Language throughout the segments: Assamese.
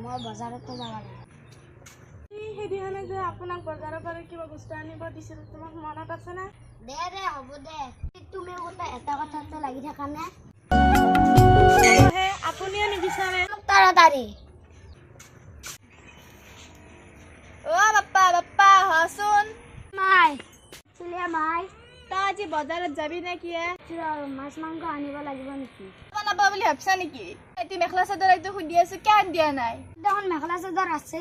মই বজাৰতে যাব লাগিব। সেইদিনাখনে যে আপোনাক বজাৰৰ পৰা কিবা বস্তু আনিব দিছিল, তোমাক মনত আছেনে? দে দে, হ'ব দে। তুমি গোটেই এটা কথাতে লাগি থাকা নে? আপুনিও নিবিচাৰে। তাড়াতাড়ি। অ বাপ্পা, বাপ্পা হচোন। মাই চিলিয়া মাই। তই আজি বজাৰত যাবি নে কি? মাছ মাংস আনিব লাগিব নেকি? বনাব বুলি ভাবছা নেকি? এতিয়া মেখেলা চাদৰ একযোৰ সুধি আছো, কিয় আনি দিয়া নাই? দেখোন মেখেলা চাদৰ আছে,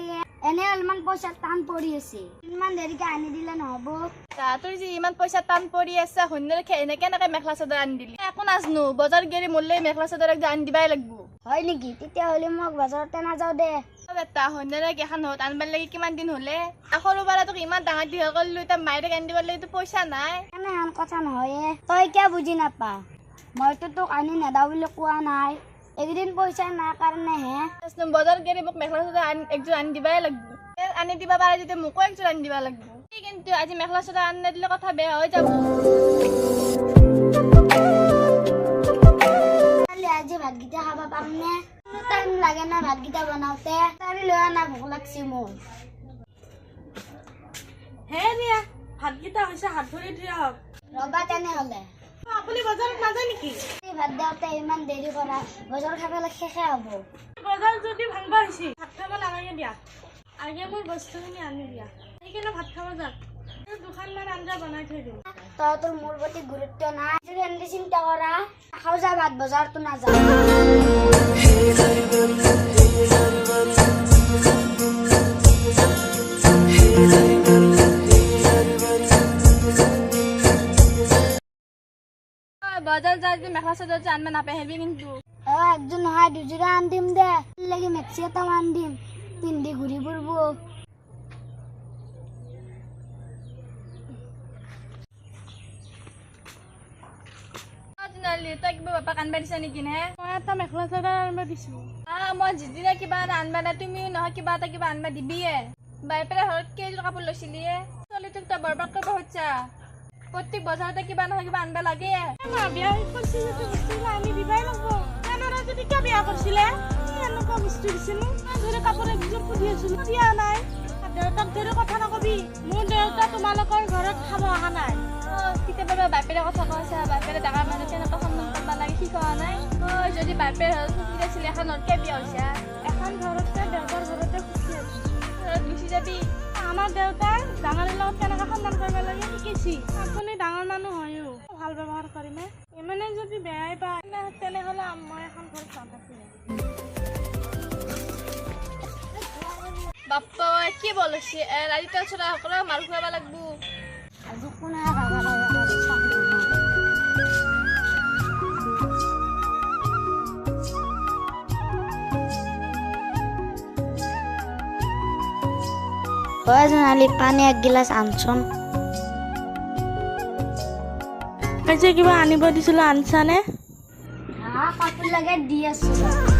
এনে অলপমান পইচা টান পৰি আছে, ইমান দেৰিকে আনি দিলে নহ'ব। তোৰ যে ইমান পইচা টান পৰি আছে, সৈন্যৰ এনে কেনেকে মেখেলা চাদৰ আনি দিলি? একো নাজনো, বজাৰ গেলি মোৰলৈ মেখেলা চাদৰ একযোৰ আনি দিবাই লাগিব। হয় নেকি? তেতিয়াহ'লে মোক বজাৰতে নাযাওঁ দে। বেটা, সৈন্যৰে এখন ঘৰত আনিব লাগে কিমান দিন হ'লে, সৰু পৰা তোক ইমান ডাঙৰ দীঘল কৰিলো, এতিয়া মায়েৰে আনি দিব লাগে পইচা নাই। এনেহেন কথা নহয়, তই কিয় বুজি নাপা? মইতো তোক আনি নেদাও বুলি কোৱা নাই, এইকেইদিন পইচা নাই কাৰণেহে। বজাৰ গেলি মোক মেখেলা চাদৰ একযোৰ আনি দিবাই লাগিব। আনি দিব পাৰে যেতিয়া মোকো একযোৰ আনি দিব লাগিব। কিন্তু আজি মেখেলা চাদৰ আনি নিদিলে কথা বেয়া হৈ যাব। আজি ভাতকেইটা খাব পামনে? টাইম লাগে না ভাতকেইটা বনাওঁতে। তাৰি লৈ আনা, ভোক লাগছে মোৰ। হে দিয়া, ভাতকেইটা হৈছে, হাত ভৰি ধুই আহক। ৰবা তেনেহ'লে। আপুনি বজাৰত নাযায় নেকি? ভাত দিওঁতে ইমান দেৰি কৰা, বজাৰ খাবলৈ শেষে হ'ব। বজাৰ যদি ভাঙবা হৈছে, ভাত খাব নালাগে দিয়া। আগে মোৰ বস্তুখিনি আনি দিয়া, সেইকাৰণে ভাত খাব যাক। দুখনমান আঞ্জা বনাই থৈ দিম। তহঁতৰ মোৰ প্ৰতি গুৰুত্ব নাই, সেনেকে চিন্তা কৰা। নাখাওঁ যা ভাত, বজাৰতো নাযাওঁ। বজাৰ যা যদি মেখেলা চাদৰ আনবা নাপাহৰিবি কিন্তু। অ একযোৰ নহয় দুযোৰা আনি দিম দে, লাগি মেক্সি এটাও আনি দিম, পিন্ধি ঘূৰি ফুৰিব। তই কিবা বাপাক আনবা দিছা নেকি নে? মই এটা মেখেলা চাদৰ আনবা দিছো। মই যিদিনা কিবা এটা আনবা নাই, তুমিও নহয় কিবা এটা কিবা আনবা দিবিয়ে। বাইপেৰে ঘৰত কেইযোৰ কাপোৰ লৈছিলিয়ে? ছোৱালীটোক তই বৰবাদ কৰিব খুজিছা। প্ৰত্যেক বজাৰতে কিবা নহয় কিবা আনবা লাগে। বিয়া কৰিছে যদি বস্তুবিলাক আনি দিবাই লাগিব। কেনেদৰে যদি কিয় বিয়া কৰিছিলে? এনেকুৱা বস্তু দিছিলো, ধৰি কাপোৰ একযোৰ সুধি আছিলো, দিয়া নাই। দেউতাক ধৰি কথা নকবি, মোৰ দেউতা তোমালোকৰ ঘৰত খাব অহা নাই। কেতিয়াবা বাপেৰে কথা কৈছা, বাপেৰে ডাঙৰ মানুহ কেনেকুৱা সন্মান কৰিব লাগে শিকোৱা নাই। যদি বাপেৰ ঘৰত সুখী আছিলে, এখন ঘৰত কিয় বিয়া হৈছা? এখন ঘৰতে দেউতাৰ ঘৰতে সুখী আছো। ঘৰত গুচি যাবি। আমাৰ দেউতাৰ ডাঙৰৰ লগত কেনেকৈ সন্মান কৰিব লাগে শিকিছি। আপুনি ডাঙৰ মানুহ হয়ো ভাল ব্যৱহাৰ কৰিমে। ইমানে যদি বেয়াই পায় তেনেহ'লে মই এখন ঘৰত নাথাকিম। বাপ্পা কি বলছি, আজি তই ছোৱালীসকলক মাৰ খুৱাব লাগিব। আজি কোনে জোনালী পানী একগিলাচ আনচোন। যে কিবা আনিব দিছিলো, আনছানে? কাপোৰ লাগে দি আছো।